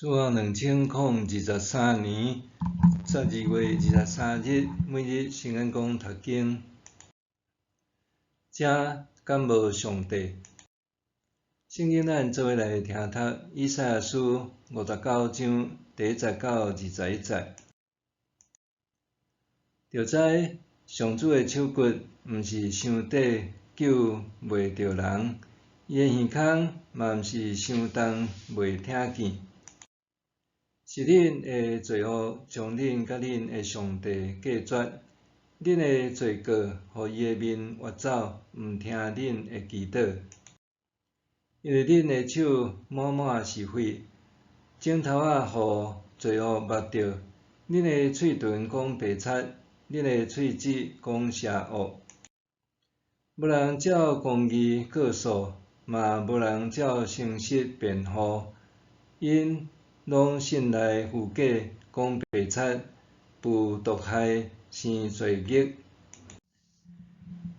主後2023年12月23日，每日聖言講讀經。遮敢無上帝？聖經咱做伙來聽讀以賽亞書59章第一節到21節。著知上主的手骨毋是傷短，救袂著人；伊的耳孔嘛毋是傷重，袂聽見。是恁的罪惡將恁佮恁的上帝隔絕，恁的罪過予伊的面越走，毋聽恁的祈禱。因為恁的手滿滿是血，指頭仔予罪惡縛著，恁的喙唇講白賊，恁的喙舌講邪惡。無人照公義告訴，嘛無人照誠實辯護，𪜶攏信賴虛假，講白賊，哺毒害，生罪孽。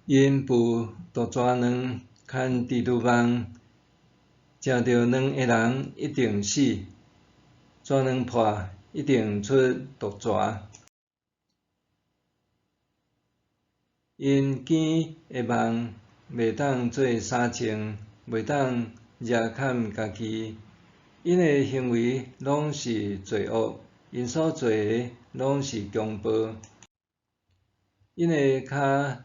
𪜶哺毒蛇卵，牽蜘蛛網，食著卵的人一定死，蛇卵破，一定出毒蛇。𪜶經的網袂當做衫穿，袂當遮崁家己。𪜶的行為攏是罪惡，𪜶所做的攏是強暴。𪜶的跤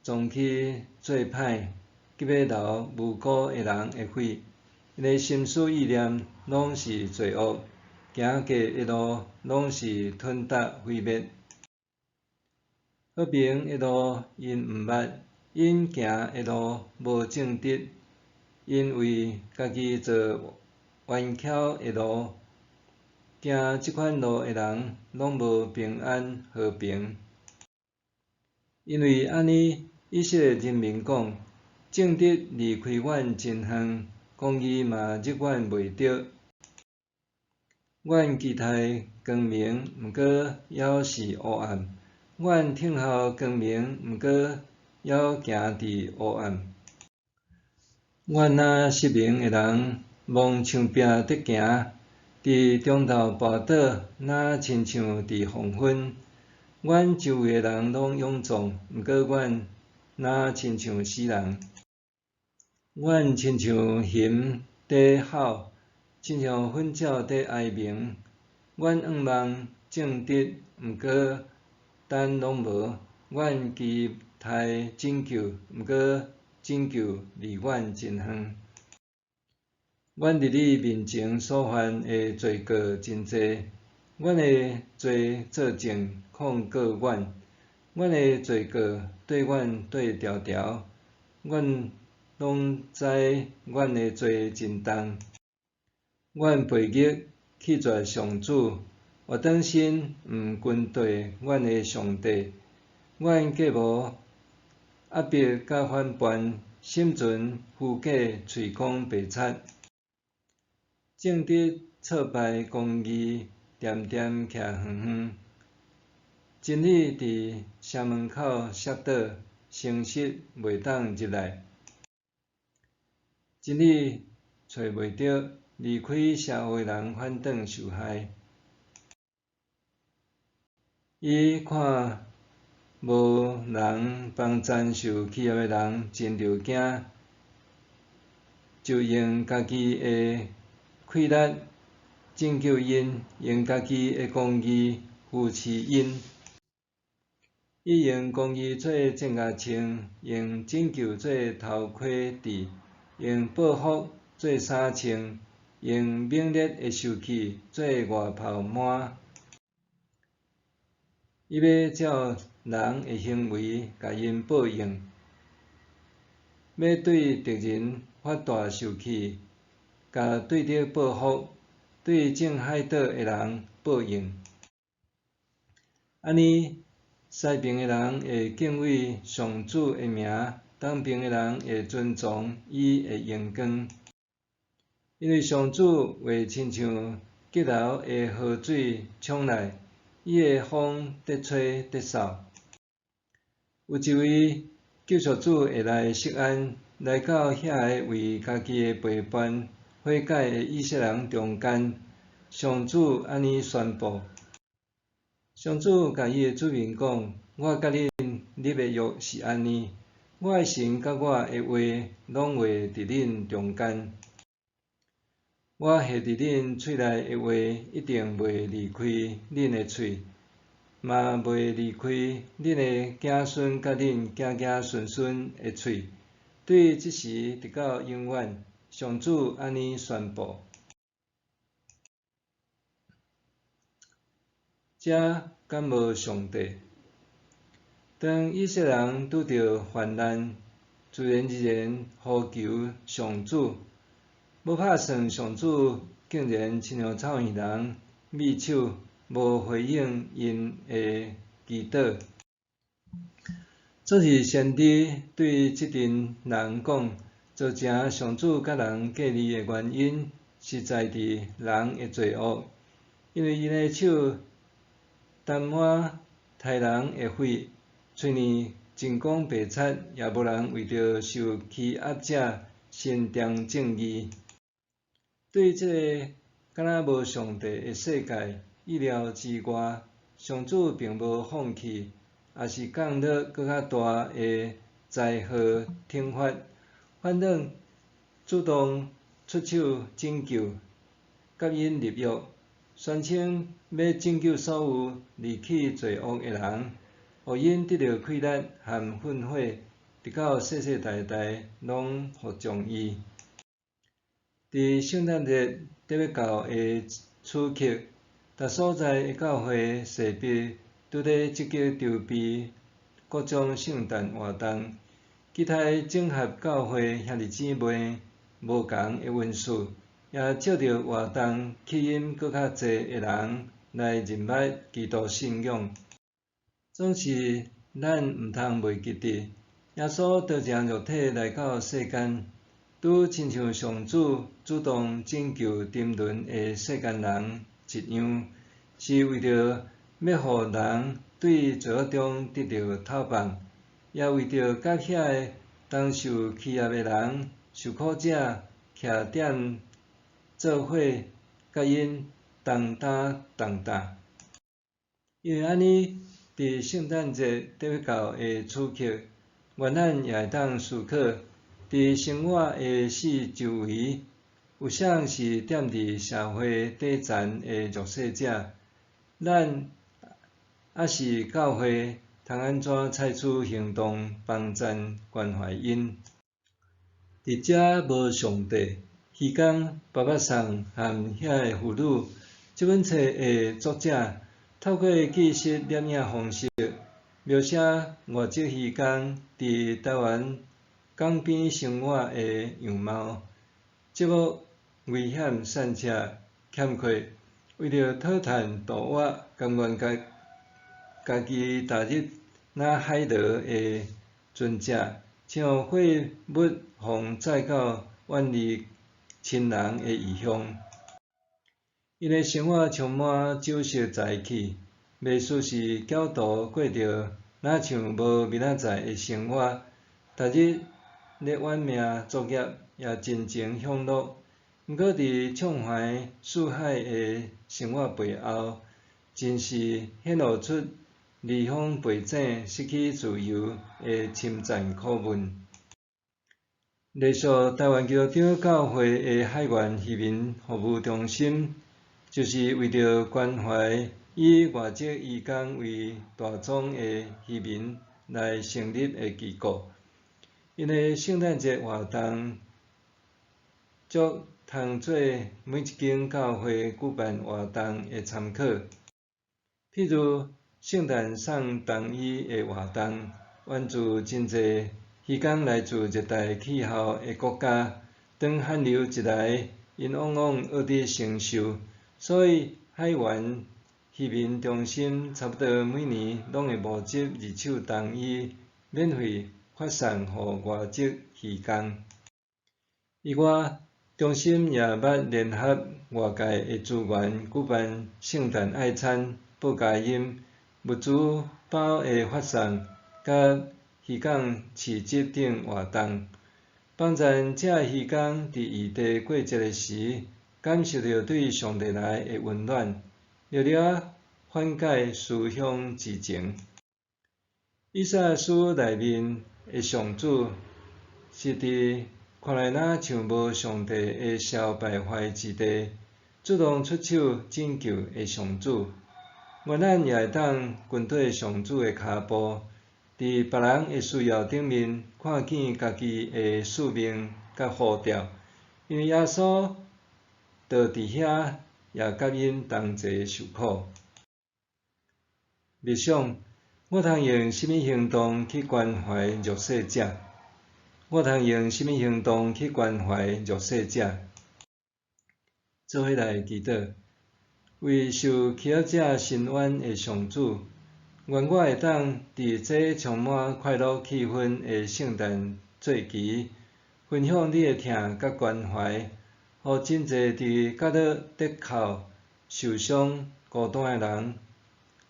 總去做歹，急欲流無辜的人的血。𪜶的心思意念攏是罪惡，行過的路攏是吞逐毀滅。和平的路𪜶毋捌，𪜶行的路無正直，𪜶為家己做彎曲的路，行這款路的人攏無平安和平。因為按呢，以色列人民講：正直離開阮真遠，公義嘛入阮袂著。阮期待光明，毋過猶是烏暗；阮等候光明，毋過猶行佇烏暗。阮若失明的人摸牆壁佇行，佇中晝跋倒，若親像佇黃昏。阮周圍的人攏勇壯，毋過阮若親像死人。阮親像熊佇吼，親像糞鳥佇哀鳴。阮向望正直，毋過等攏無；阮期待拯救，毋過拯救離阮真遠。阮佇你面前所犯的罪過真濟，阮的罪做證控告阮，阮的罪過對阮對牢牢，阮攏知阮的罪真重。阮背逆棄絕上主，越轉身毋跟綴阮的上帝。阮計謀壓迫佮反叛，心存虛假，喙講白賊。正直挫敗，公義恬恬徛遠遠。真理佇城門口摔倒，誠實袂當入來。真理揣袂著，離開邪惡的人反轉受害。伊看無人幫贊受欺壓的人，真著驚，就用家己的氣力拯救𪜶，用家己的公義扶持𪜶。伊用公義做戰甲穿，用拯救做頭盔戴，用報復做衫穿，用猛烈的受氣做外袍幔。伊欲照人的行為共𪜶報應，欲對敵人發大受氣，共對敵報復，對種海島的人報應。按呢，西爿的人會敬畏上主的名，東爿的人會尊崇伊的榮光。因為上主話親像激流的河水衝來，伊的風佇吹佇掃。有一位救贖主會來錫安，來到遐个為家己的背叛悔改的以色列人中間。上主按呢宣布。上主共伊的子民講：我佮恁立的約是按呢，我的神佮我的話攏會佇恁中間。我下佇恁喙內的話一定袂離開恁的喙，嘛袂離開恁的子孫佮恁子子孫孫的喙，對這時直到永遠。上主按呢宣布。遮敢無上帝？當以色列人拄著患難，自然而然呼求上主。無拍算上主竟然親像草原人覕手，無回應𪜶的祈禱。昨日先知對這陣人講，造成上主佮人隔離的原因，是在佇人的罪惡，因為𪜶的手沾滿刣人的血，喙裡盡講白賊，也無人為著受欺壓者伸張正義。對這个敢若無上帝的世界，意料之外，上主並無放棄，抑是降落閣較大的災禍懲罰，反轉主動出手拯救，佮𪜶立約，宣稱欲拯救所有離棄罪惡的人，予𪜶得著氣力和訓誨，直到世世代代攏服從伊。佇聖誕節欲到的此刻，逐所在的教會勢必拄咧積極籌備各種聖誕活動，期待整合教會兄弟姊妹無仝的恩賜，也藉著活動吸引閣較濟的人來認捌基督信仰。總是咱毋通袂記得，耶穌道成肉體來到世間，拄親像上主主動拯救沉淪的世間人一樣，是為著欲予人對罪惡中得著透放，也為著佮遐个同受欺壓的人、受苦者徛踮做伙，佮𪜶同擔重擔。因為按呢，佇聖誕節欲到的此刻，願咱也會當思考，佇生活的四周圍，有啥是踮佇社會底層的弱勢者？咱抑是教會通按怎採取行動幫贊關懷𪜶？佇遮無上帝，漁工巴巴桑和遐个婦女，這本冊的作者透過紀實攝影方式，描寫外籍漁工佇台灣港邊生活的樣貌。節目危險散赤欠缺，為著討趁度活，甘願共家己踏入若海螺的船隻，像貨物予載到遠離親人的異鄉。𪜶的生活充滿酒色財氣，袂輸是教徒過著若像無明仔載的生活，逐日咧玩命作業，也盡情享樂。毋過佇暢懷四海的生活背後，真是顯露出離鄉背井、失去自由的深層苦悶。隸屬台灣基督長教會的海員漁民服務中心，就是為著關懷以外籍漁工為大宗的漁民來成立的機構。𪜶的聖誕節活動，足通做每一間教會舉辦活動的參考。譬如聖誕送冬衣的活動，源自真濟漁工來自熱帶氣候的國家，當寒流一來，𪜶往往惡得承受，所以海員漁民中心差不多每年攏會募集二手冬衣，免費發送予外籍漁工。以外，中心也捌聯合外界的資源舉辦聖誕愛餐、報佳音、物資包的發送，佮漁港市集等活動，幫贊這漁工佇異地過節時，感受著對上帝來的溫暖，了了緩解思鄉之情。以賽亞書內面的上主，是佇看來若像無上帝的蕭敗壞之地，主動出手拯救的上主。願咱也會當跟綴上主的跤步，佇別人的需要頂面，看見家己的使命佮呼召，因為耶穌就佇遐，也佮𪜶同齊受苦。默想，我通用啥物行動去關懷弱勢者？我通用啥物行動去關懷弱勢者？做伙來祈禱，為受欺壓者伸冤的上主，願我會當佇這充滿快樂氣氛的聖誕節期，分享你的疼佮關懷，予真濟佇角落得哭、受傷、孤單的人。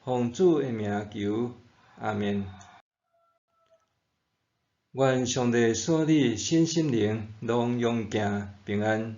奉主的名求，阿們。願上帝賜你身心靈攏勇健平安。